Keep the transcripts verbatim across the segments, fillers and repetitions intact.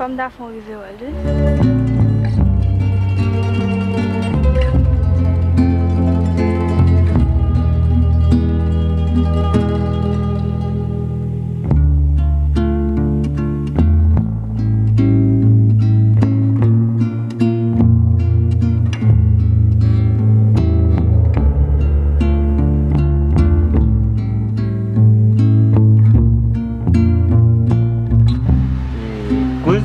M ta fè yon rive wè l wi. Kouz?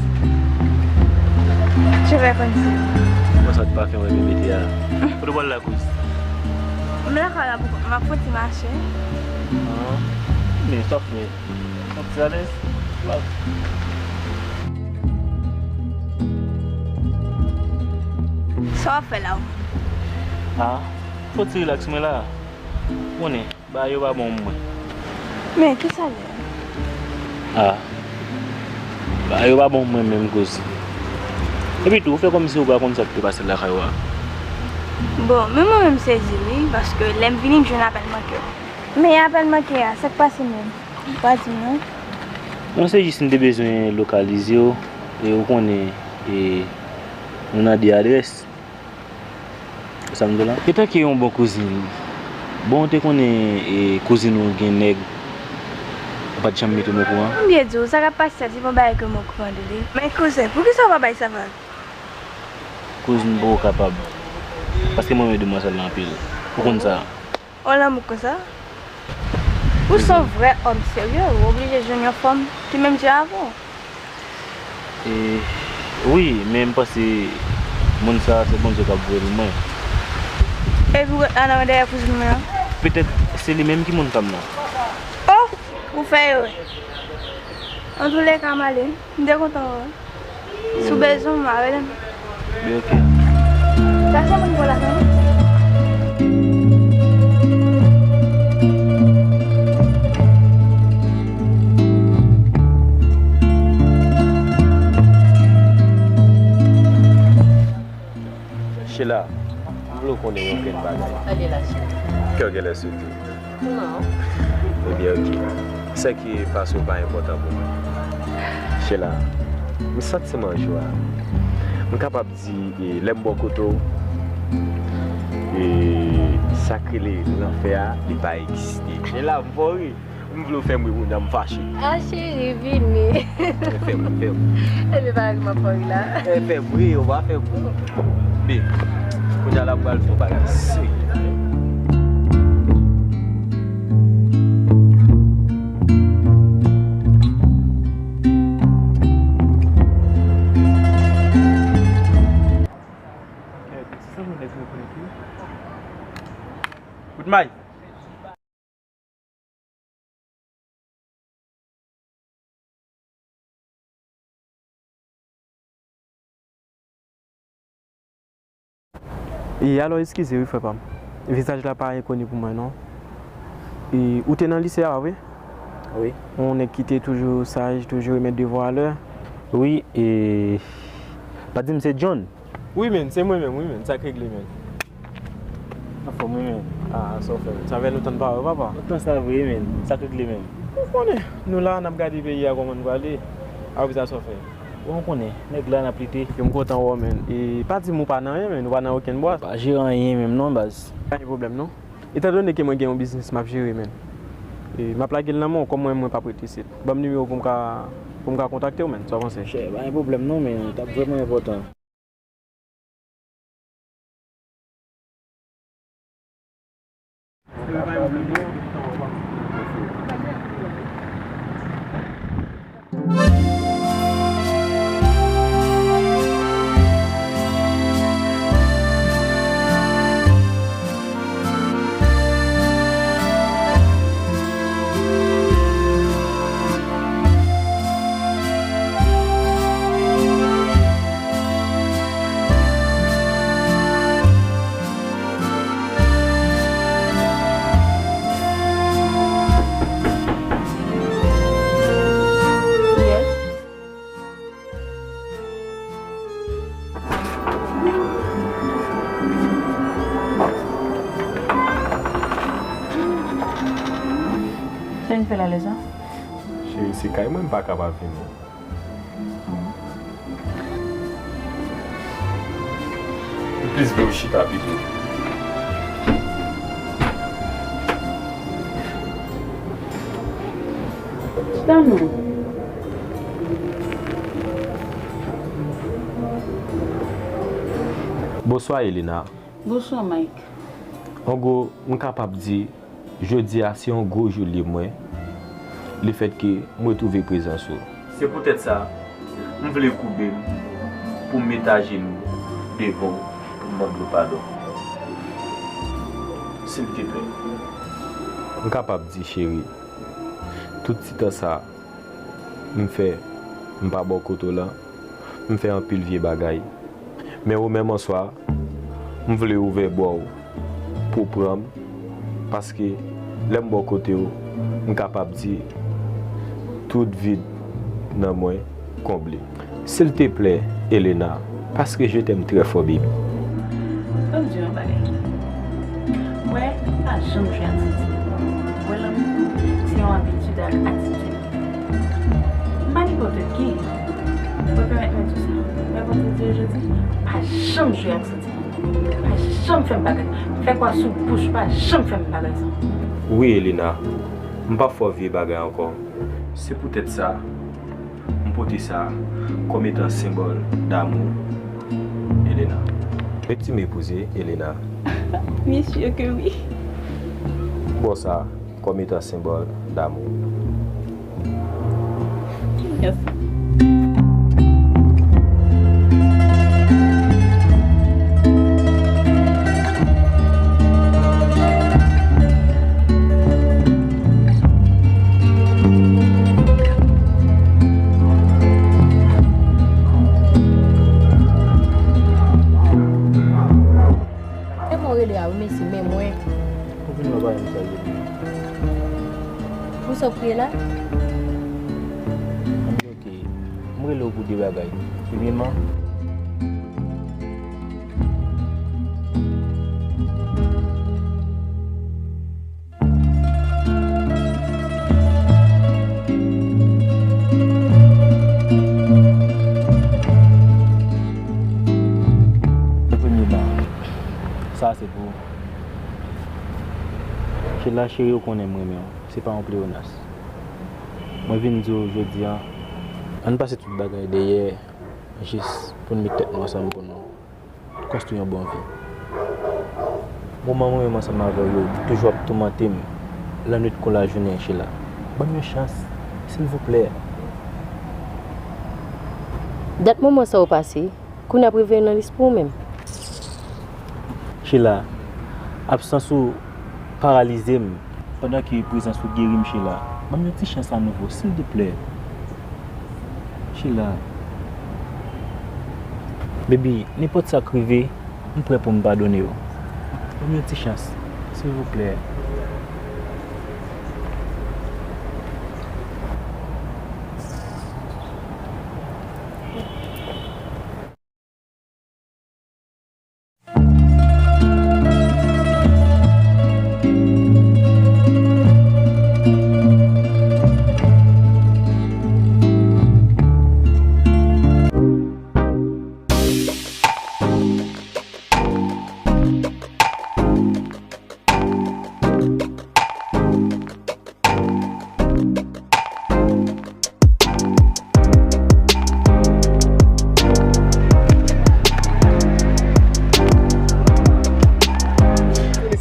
Cheve kondisyonnen. Bon, sa t pa fè mwen byen mete a. Kote w pral la, kouz? M lakay la, m ap fouti mache. Ah, men sa fè. Yon ti alèz. Sa w ap fè la ou? Ah, fò ti rilaks mwen la. Konnen, bagay yo pa bon pou mwen. Men, kisa l ye? Ah, bagay yo pa bon pou mwen menm kouz. Epi tou, ou fè kòmsi ou pa konn sa k te pase lakay ou a. Bon, men mwen menm sezi wi, paske lè m vini m jwenn apèl manke w. Men apèl manke a, sa k pase menm? Ou pa di m non. Non, se jis m te bezwen lokalize w, e ou konnen, e nou nan de adrès. Ou sa m di w la? Etanke yon bon kouzin, bon, ou te konnen, e, kouzin ou gen nèg, ou pa t janm mete m okouran? M byen di w, sa k ap pase a, se pa yon bagay ke m okouran de li. Men kouzen, poukisa w pa bay sa vag? Kouz, m poko kapab. Paske m renmen demwazèl la anpil. Ou konn sa. Yon lanmou konsa? Ou se yon vrè òm serye, ou oblije jwenn yon fanm ki menm jan avè w. E, wi, men m panse moun sa a se Bondye k ap voye l mwen. Epi w ret la nan men dèyè kouzin mwen an? Petèt se li menm ki moun pa m nan. Oh! Ou fè erè. Antouleka, m ale. M te kontan wè w. Si w bezwen m, rele m. Byen, oke. Chache moun pou lakay mwen. Sheila, m vle w konnen yon grenn bagay. Kè w genlè sote. Non. Ebyen, oke. Sèke pase w pa enpòtan pou mwen. Sheila, m santiman jou a. M kapab di, e, lè m bò kote w, e, sa k rele lanfè a, li pa egziste. Sheila, m fè w ri. M vle w fè m ri kounye a, m fache. Ah, cheri, vini. Fè m ri, fè m ri. Ebyen, pa ri, m ap fè w ri la. E, fè m ri, ou pa fè m ri. Babe, kounye a la m pral fè yon bagay serye. Kout may. E alò, eskize wi, frè pa m. Vizaj la pa enkoni pou mwen, non. E ou te nan lise a, pa vre? Wi. Yon nèg ki te toujou saj, toujou remèt devwa alè. Wi, e pa di m se John. Wi, men, se mwen menm, wi, men. Sa k regle, men? Anfòm, wi, men. Ah, sa w fè, men? Sa fè lontan n pa wè, papa. Lontan sa vre, men. Sa k regle, men? Ou konnen, nou la, n ap gade peyi a kòman l prale. Apre sa, sa w fè? Bon, ou konnen, nèg la n ap lite. Yo, m kontan wè w, men. E pa di m ou pa nan anyen, men. Ou pa nan okenn bwat. Pa jere anyen menm, non, baz. Pa gen pwoblèm, non. Etandone ke mwen gen yon biznis m ap jere, men. E m ap lage l nan men w, kòm mwen, mwen p ap ret isit. Ban m nimewo w pou m ka, pou m ka kontakte w, men. Sa w panse? Chè, pa gen pwoblèm, non, men. T ap vrèman enpòtan. Sa n fè la, Leza? Cheri, se kay mwen, m pa kapab vini. Plis vle w chita pito. Chita non. Bonswa, Elena. Bonswa, Mike. An gwo, m kapab di, jodi a se yon gwo jou liv mwen, lefètke m retwouve prezans ou. Se poutèt sa, m vle koube m pou m met ajenou devan w pou m mande w padon. Silteplè. M kapab di, cheri, tout ti tan sa a, m fè, m pa bò kote w lan, m fè anpil vye bagay. Men ou menm an swa, m vle ouvè bra w pou w pran m, paske lè m bò kote w, m kapab di tout vid nan mwen konble. Silteplè, Elena, paske je t'aime très fort, baby. Ban m di w yon bagay. Wè, pa janm jwe ak santiman. Wè, lanmou, se yon abitid ak atitid. M pa nenpòt ki. Mwen pèmèt mwen di w sa. Mwen pòte di w jodi, pa janm jwe ak santiman. Pa janm fè m bagay. Fè kwa sou bouch, pa janm fè m bagay sa. Wi, Elena. M p ap fè w vye bagay ankò. Se poutèt sa, m pote sa kòm etan senbòl damou, Elena. Mèt ti m epouze, Elena. Bien sûr que oui. Bon sa, kòm etan senbòl damou. Merci. Se mwen rele a wi, mesye, men mwen. Ou vin wè bagay m sa ye. Pou sa w kriye la? M di oke, m rele w pou de bagay. Premyèman, premyèman, sa se pou Sheila cheri, ou konnen m renmen w. Se pa yon pleyonas. Mwen vin di w jodi a, ann pase tout bagay dèyè, jis pou n met tèt nou ansanm pou nou konstwi yon bon vi. Moman mwen menm ansanm avè w yo toujou ap toumante m lannwit kon lajounen, Sheila. Ban m yon chans, silvouplè. Dat moman sa yo pase, kounye a ap reveye nan lespri w menm. Sheila, absans ou paralize m. Pandan ke prezans ou geri m, Sheila, ban m yon ti chans anouvo, silvouplè. Sheila. Baby, nenpòt sa k rive, m prè pou m padone w. Ban m yon ti chans, silvouplè.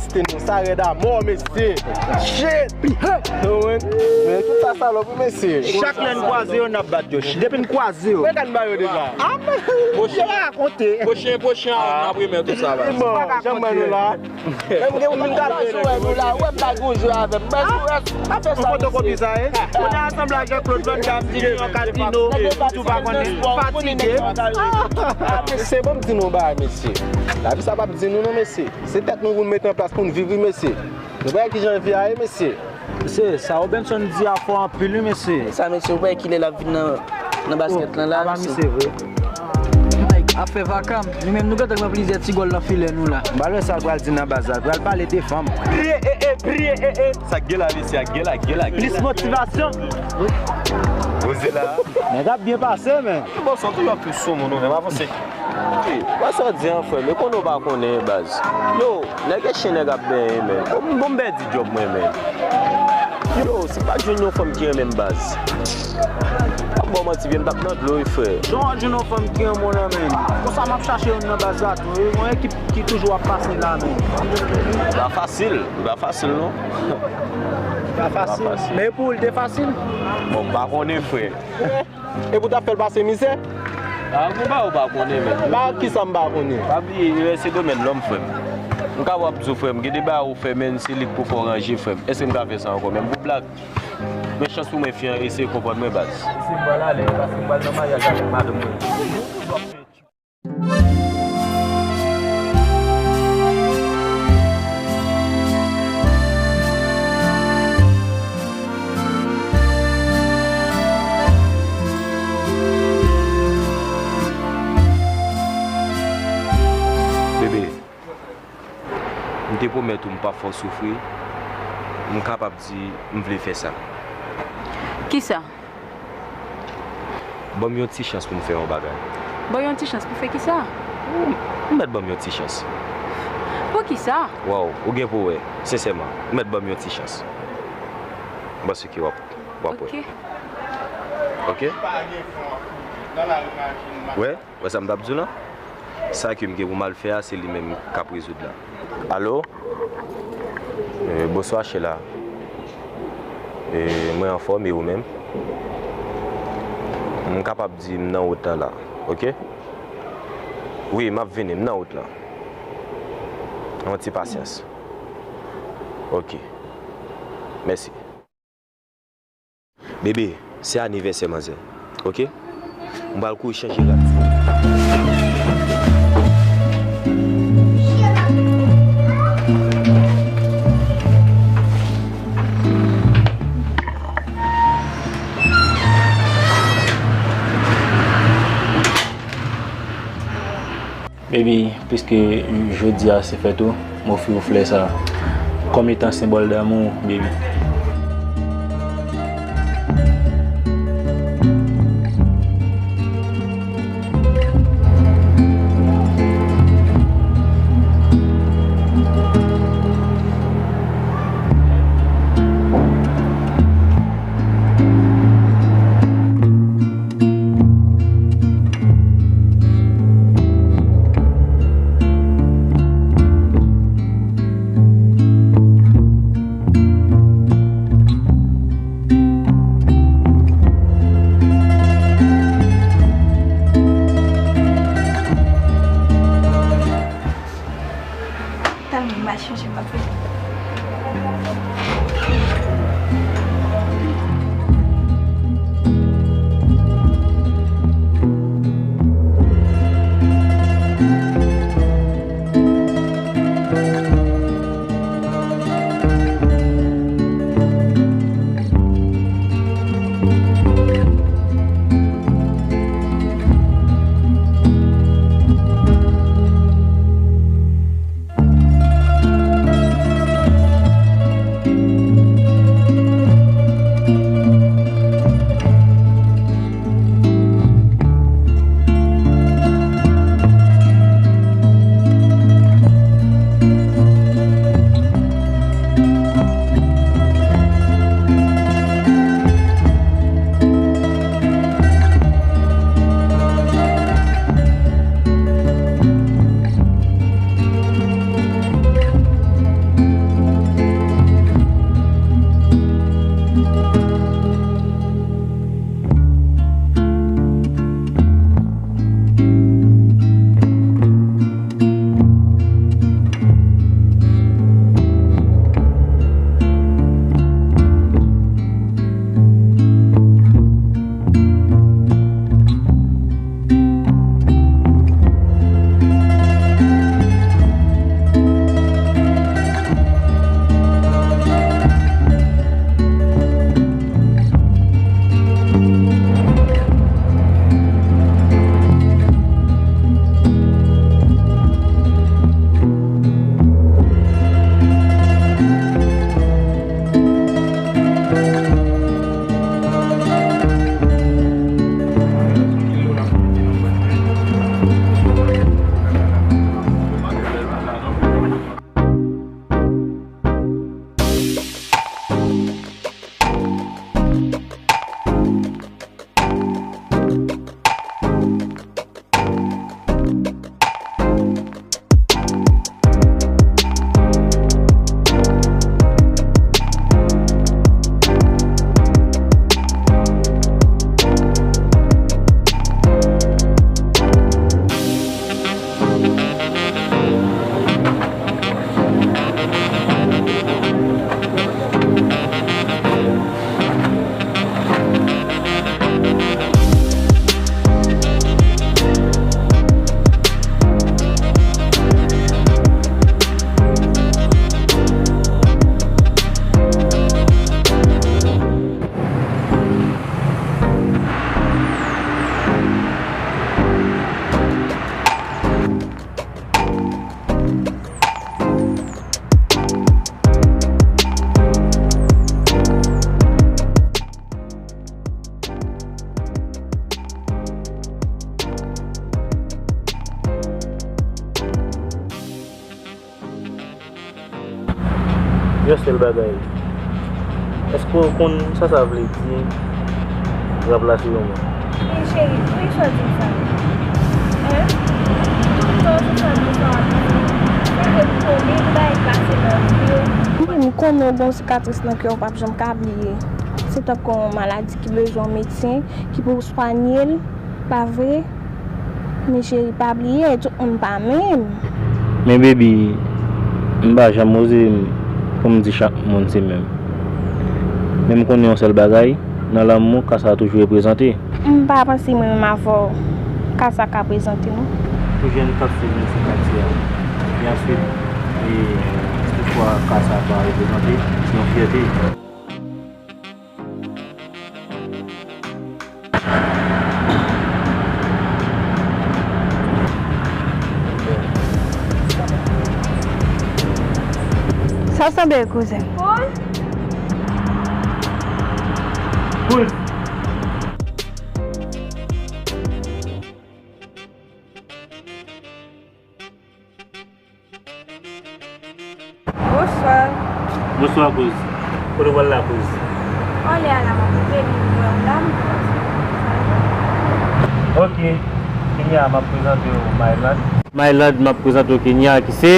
Felisite nou, sa rèd amò, mesye. Shit! Men tout sa salòp wi, mesye. Chak lè n kwaze yo, n ap bat yo. Depi n kwaze yo. Mwen ka n ba yo deja. Pwochen, pwochen, pwochen, n ap remèt ou sa, baz. Bon, jan mwen nou la. Menm gen moun k ap jwe nou la, ou wè m pa gen jwe avè m. Baz, ou wè, pa fè sa, mesye. Fotokopi sa ye. Kounye a sanble ak Jean Claude Van Damme, di li yon kazino, tou pa konnen, fatige. Se bon, m di nou yon bagay, mesye. Lavi sa p ap di nou non, mesye. Se tèt nou pou n mete an plas pou n viv, wi, mesye. Nou pa wè kijan vi a ye, mesye. Mesye, sa Robenson di a fò anpil, wi, mesye. Sa, mesye, ou pa wè kilè l ap vin nan, nan baskèt lan la, mesye? Mike, afè vakam, nou menm nou gentan pran plizyè ti gòl nan filè nou la. M pa wè sa l pral di nan baz la, l pral pale de fanm. Priye, e, e, priye, e, e. Sa k gen la, mesye, ak gen la, gen la, gen la. Plis motivasyon. Koze la. Nèg ap byen pase, men. Bon, sa toujou ap fè sou moun, ou menm avanse. Wi, wè sa w di an, frè m, e konnen w pa konnen, baz. Yo, nèg e chen nèg ap benyen, men. Bon, bon, m pèdi djòb mwen, men. Yo, si m pa t jwenn yon fanm ki renmen m, baz. M ap ba w manti, vye m t ap nan dlo, wi, frè. Jan w ap jwenn yon fanm ki renmen w lan, men. Konsa m ap chache youn nan baz la tou, wi. Yon ekip ki toujou ap pase la, men. Pa fasil, pa fasil, non. Pa fasil. Men pou ou, li te fasil? Bon, m pa konnen, frè. E pou t ap fè l pase mizè? A, bon, ba ou pa konnen, men. Ba kisa m pa konnen? Pa bliye, e, se domèn lòm, frè m. M ka w ap di w, frè m, gen de bagay ou fè, men se li k pou fè w ranje, frè m. Èske m ka fè sa ankò, menm pou blag? Men chans pou mwen, fi an eseye konprann mwen, baz. Si m pral ale, paske m pral nan maryaj avèk madanm mwen. Bebe, m te pwomèt ou m p ap fè w soufri. M kapab di m vle fè sa. Kisa? Ban m yon ti chans pou m fè yon bagay. Ban yon ti chans pou fè kisa? M mèt ban m yon ti chans. Pou kisa? Waw, ou gen pou wè, sensèman. M mèt ban m yon ti chans. M panse ke w ap, w ap wè. Ok. Ok? Wè, wè sa m t ap di w lan? Sa ke m gen pou m al fè a, se li menm k ap rezoud la. Alo? E, bonswa, Sheila. E, mwen anfòm, e ou menm? M kapab di m nan wout lan la, ok? Wi, m ap vini, m nan wout lan. Yon ti pasyans. Ok. Mèsi. Bebe, se anivèsè manzè, ok? M pral kouri chanje rad. Baby, piske jodi a se fèt ou, m ofri w flè sa a kòm etan senbòl damou, baby. Yon sèl bagay. Èske w konn sa sa vle di raplase yon moun? Men cheri, poukisa w di m sa? Hein? Tout tan se sa de sa w ap di. Se vre m konnen gen bagay k pase nan vi w. Wi, m konnen w gen yon sikatris nan kè w p ap janm ka bliye. Se tankou yon maladi ki bezwen yon medsen ki pou swanye l, pa vre? Men cheri, pa bliye, tout moun pa menm. Men baby, m pa janm oze m, pou m di chak moun se menm. Men m konnen yon sèl bagay, nan lanmou, ka sa toujou reprezante. M pa panse mwen menm avè w, ka sa ka prezante non. Pou jèn k ap swiv nou sou katye a. E answit, e, si toutfwa ka sa pa reprezante, se yon fyète. Sa w sanble, kouzen? Kouz. Kouz. Bonswa. Bonswa, kouz. Kote w pral la, kouz? Anlè a la, m ap rive, m wè w la, m panse. Ok. Kenya, m ap prezante w Mylord. Mylord, m ap prezante w Kenya, ki se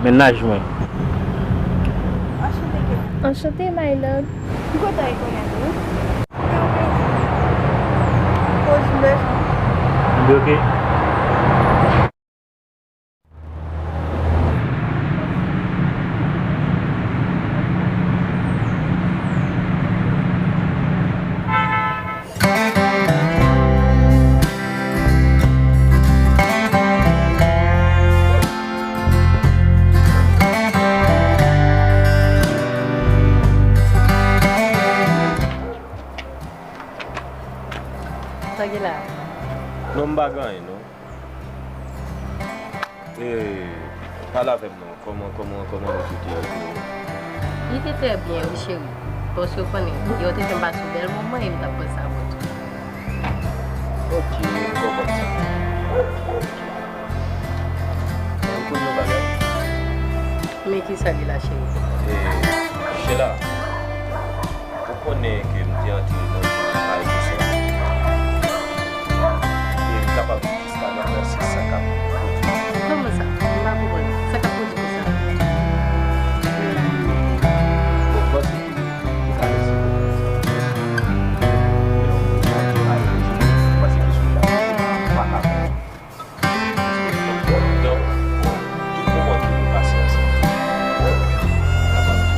mennaj mwen. Anchante, Kenya. Anchante, Mylord. M kontan rekonèt ou. Kouz, m bezwen w. Ok. Sa gen la? Non, m pa gen anyen, non. E, pale avè m non, kòman, kòman, kòman ou te te ye? Li te trè byen, wi, cheri. Paske w konnen, yè w te fè m pase yon bèl moman e m t ap panse avè w tou. Ok, m konprann sa. Ok. Ou konn yon bagay? Men kisa li la, cheri? E, Sheila, ou konnen ke m te antre nan yon kay konsa. E m kapab di jiska mentnan se sa k ap pwodui. Kòman sa? M pa konprann. Sa k ap pwodui konsa? Bon, m panse ke ou ka lèse pou mwen. Lè w antre a la, m panse ke sou la, ou pa ka fè. Donk, tout moman ke nou pase ansanm, kapab di,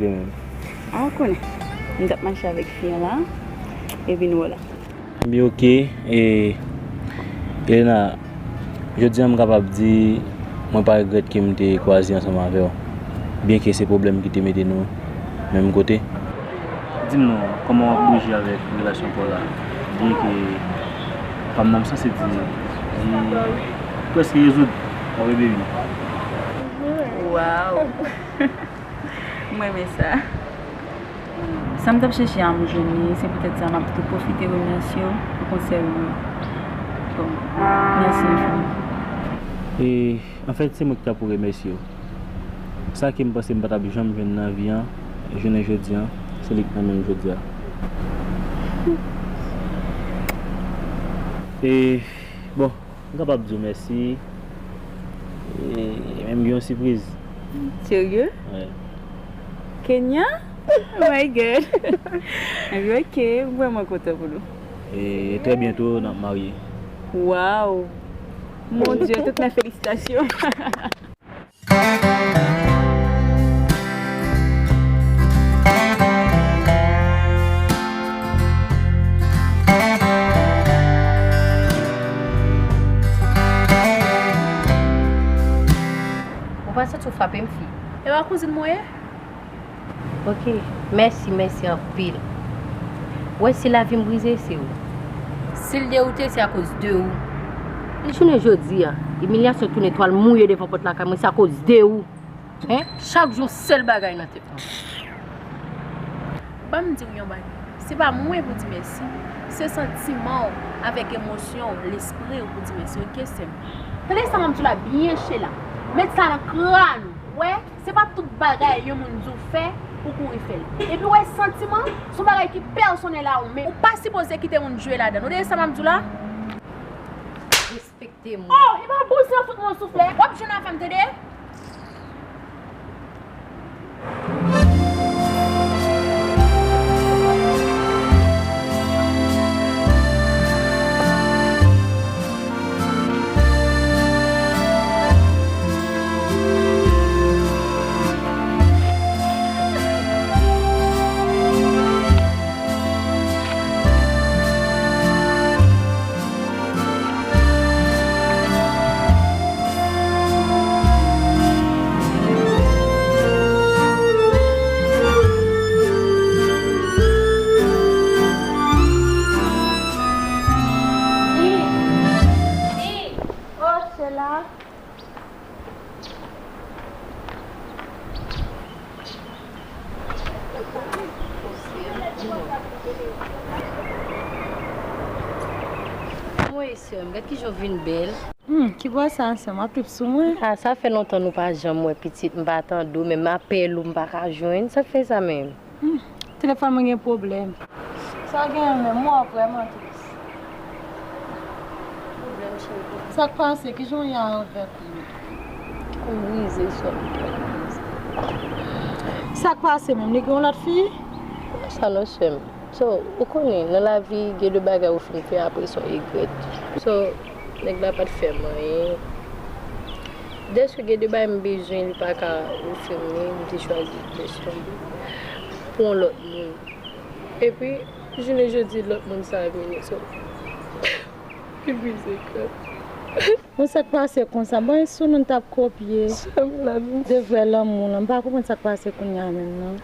Li menm. A, ou konnen. M t ap mache avèk fi an la, epi nou wè la. Ebyen, oke. E, Elena, jodi a m kapab di, mwen pa regrèt ke m te kwaze ansanm avè w. Byenke se pwoblèm ki te mete nou menm kote. Di m non, kòman w ap bouje avèk relasyon pa w la? Byenke pa m nan, m sanse di, li prèske rezoud. Mwen, baby. Waw! M renmen sa. Sa m t ap chèche a, m jwenn li, se poutèt sa m ap tou pwofite remèsye w pou konsèy ou yo. Bon, mèsi anfin. E, anfèt, se mwen ki ta pou remèsye w. Sa ke m panse m pa t ap janm jwenn nan vi an, jounen jodi a, se li k nan men m jodi a. E, bon, m kapab di w mèsi. E, menm gen yon sipriz. Serye? Wi. Kenya? Oh my God. Ebyen, oke, m vrèman kontan pou nou. E trè byento, n ap marye. Waw! Mon Dieu, toutes mes félicitations. Ou pa santi w frape m, fi? E pa kouzin mwen ye? Ok, mèsi, mèsi anpil. Ou wè, si lavi m brize, se ou. Si l dewoute, se akoz de ou. Jounen jodi a, imilyasyon tounen twal mouye devan pòt lakay mwen, se akoz de ou. Hein? Chak jou, yon sèl bagay nan tèt mwen. Ban m di w yon bagay. Se pa mwen pou di mèsi. Se santiman w, avèk emosyon w, lespri w pou di mèsi, ok, sè m? Tande sa m ap di w la byen, Sheila. Met sa nan kràn ou, wè? Se pa tout bagay yon moun di w fè, ou kouri fè l. Epi w wè, santiman, se yon bagay ki pèsonèl a ou menm. Ou pa sipoze kite moun jwe ladan l. Ou tande sa m ap di w la? Respekte mwen. Oh, e pa bouzen an fout mwen souflè. W ap jwenn avè m, tande? Oh, Sheila. Anmwey, sè m, gad kijan w vin bèl. Hmm, ki bò sa, sè m? W ap trip sou mwen? Ah, sa fè lontan nou pa janm wè, pitit. M pa tande w, menm apèl ou m pa ka jwenn. Sa k fè sa menm? Hmm, telefòn mwen gen pwoblèm. Sa w genyen menm? M wè w vrèman tris. Pwoblèm, cheri. Sa k pase? Kijan w ye avèk ou? M brize, sè m, m brize. Sa k pase menm? Li gen yon lòt fi? Sa non, sè m. So, ou konnen, nan lavi, gen de bagay ou fin fè, apre sa w regrèt. So, nèg la pa t fè m anyen. Dèske gen de bagay m bezwen, li pa ka ofri m li, m te chwazi lès tonbe pou yon lòt moun. Epi, jounen jodi, lòt moun sa a vini, so, li brize kè m. Bon, sa k pase konsa? Bon, e sou nou n t ap kopye. Sè m, lavi m. De vrè lanmou lan. M pa konprann sa k pase kounye a menm, non.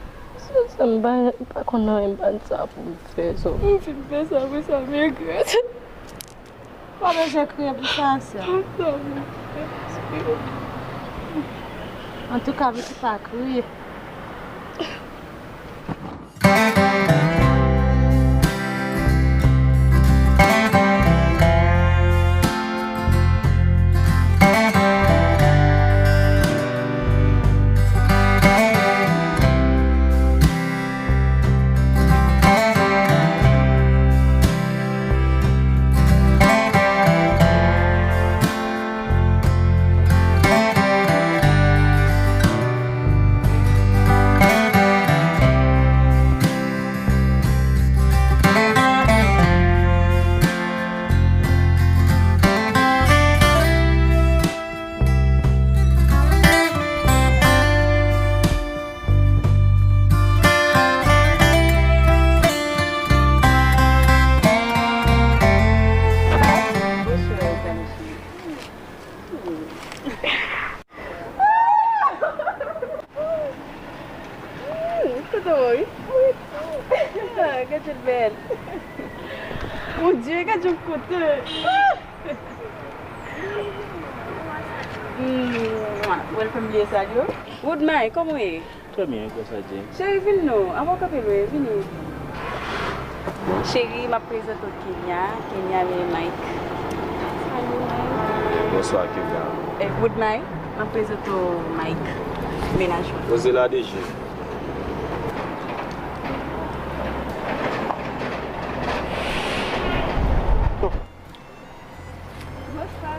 Sè, sè m, m pa, m pa konn anyen, m pa konn sa pou m fè, so. M fin fè sa, apre sa, m regrèt. Pa bezwen kriye pou sa, sè. Sa pou m fè, sè. Antouka, pitit, pa kriye. Foto wi. Ah, gade l bèl. Mon Dieu, gade yon kote. Mwah. Welcome, Liesal yo. Woodmay, kòman w ye? Trè byen, kòman sa, Jay? Cheri, vin non. Avan w kanpe lwen, vini. Cheri, m ap prezante w Kenya. Kenya, men Mike. Bonswa, Kenya. Eh, Woodmay, m ap prezante w Mike. Mennaj mwen. Rosela de je. Bonswa.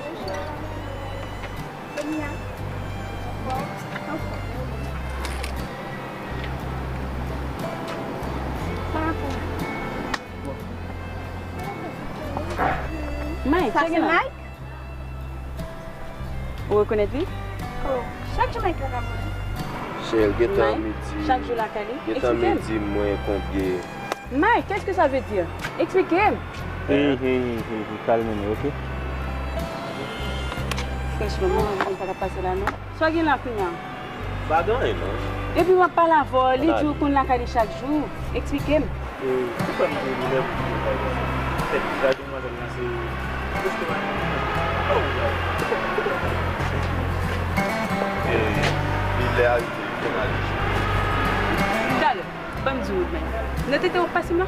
Bonswa. Kenya. Anfòm. Anfòm. Sa va pou ou? Mike, sa se Mike? Ou rekonèt li? Oh, chak jou Mike la ka vole. Cheri, gentan midi. Chak jou lakay li? Gentan midi, mwen konbyen. Mike, qu'est-ce que ça veut dire? Eksplike m. Hum, hum, hum, hum, hum, kalme nou, oke? Franchman, mwen pa konn sa k ap pase la, non. Sa w gen la kounye a? Pa gen anyen, non. Epi w ap pale avè w, li di w konn lakay li chak jou. Eksplike m. E, ou fè m ri lè m di w sa. Tèt, gade demwazèl lan, se, se pa, oh, e, li lè a rive, li fè mal. Talè, ban m di w, men. Nan tete w ap pase m la?